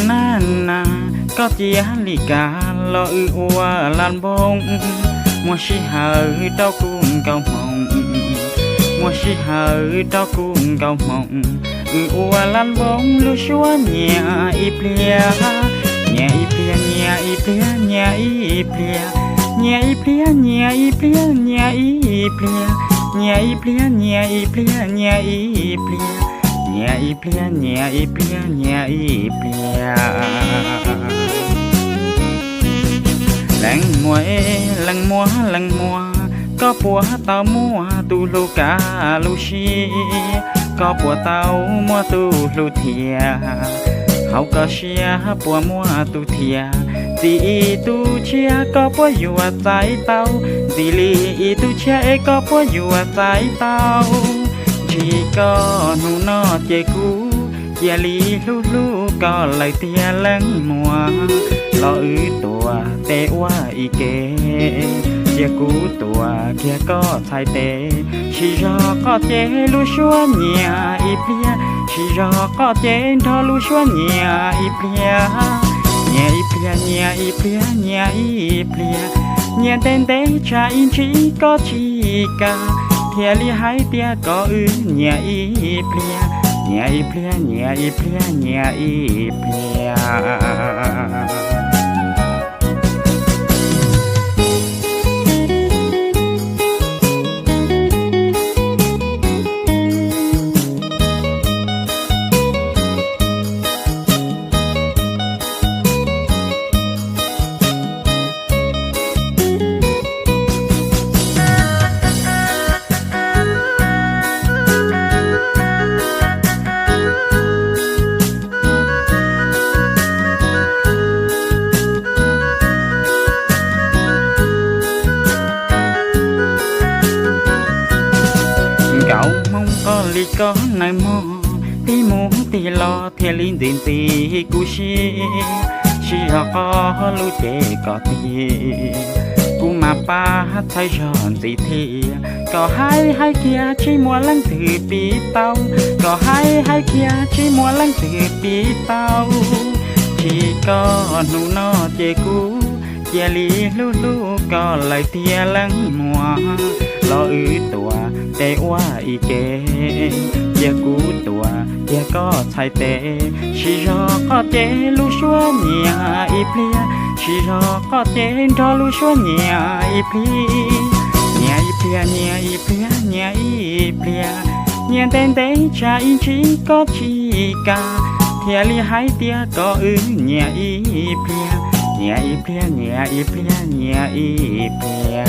Nag na, koj cia li kam los wb ua laj npoo, muaj sij hawm rau kuv nkaus hmoo, muaj sij hawm rau kuv nkaus hmoo, wb ua laj npoo lub suab nyias ib pliag, nyias ib pliag, nyias ib pliag, nyias ib pliag, nyias ib pliag, nyias ib pliag, nyias ib pliag, nyias ib pliag, nyias ib pliag, nyias ib pliag, nyias ib pliag, nyias ib pliag, nyias ib pliag. Leej muam, leej muam, leej muam, koj puas tau muaj tus hlub kaj lub siab? Koj puas tau muaj tus hlub thiab? Hauv koj siab puas muaj tus thiab? Txij ib tug tshiab koj puas yuav txais tau? Ntxim li ib tug tshiab es koj puas yuav txais tau? Ntsib koj hnub no ces kuv cia li hlub hlub koj lawm tiag leej muam. Los wb tuav tes ua ib ke, cia kuv tuav kiag koj txhais tes. Siv zog qoj ces lub suab nyias ib pliag, siv zog qoj ces nrog lub suab nyias ib pliag, nyias ib pliag, nyias ib pliag, nyias ib pliag, nyias ntev ntev tsam ib ntsis koj tsis kam, thiaj li hais tias kom wb nyias ib pliag, nyias ib pliag, nyias ib pliag, nyias ib pliag. Nkauj Hmoob qoj li koj nawb mog, tig mus tig los thiaj li ntxim ntxim kuv siab. Siv zog qoj lub cev kom tiag, kuv mam pab txhawb zog ntxiv thiab. Koj hais hais kiag tsis muaj leej twg piv tau, koj hais hais kiag tsis muaj leej twg piv tau. Ntsib koj hnub no ces kuv cia li hlub hlub koj lawm tiag leej muam. Los wb tuav tes ua ib ke, cia kuv tuav kiag koj txhais tes. Siv zog qoj ces lub suab nyias ib pliag, siv zog qoj ces nrog lub suab nyias ib pliag, nyias ib pliag, nyias ib pliag, nyias ib pliag, nyias ntev ntev tsam ib ntsis koj tsis kam, thiaj li hais tias kom wb nyias ib pliag, nyias ib pliag, nyias ib pliag, nyias ib pliag.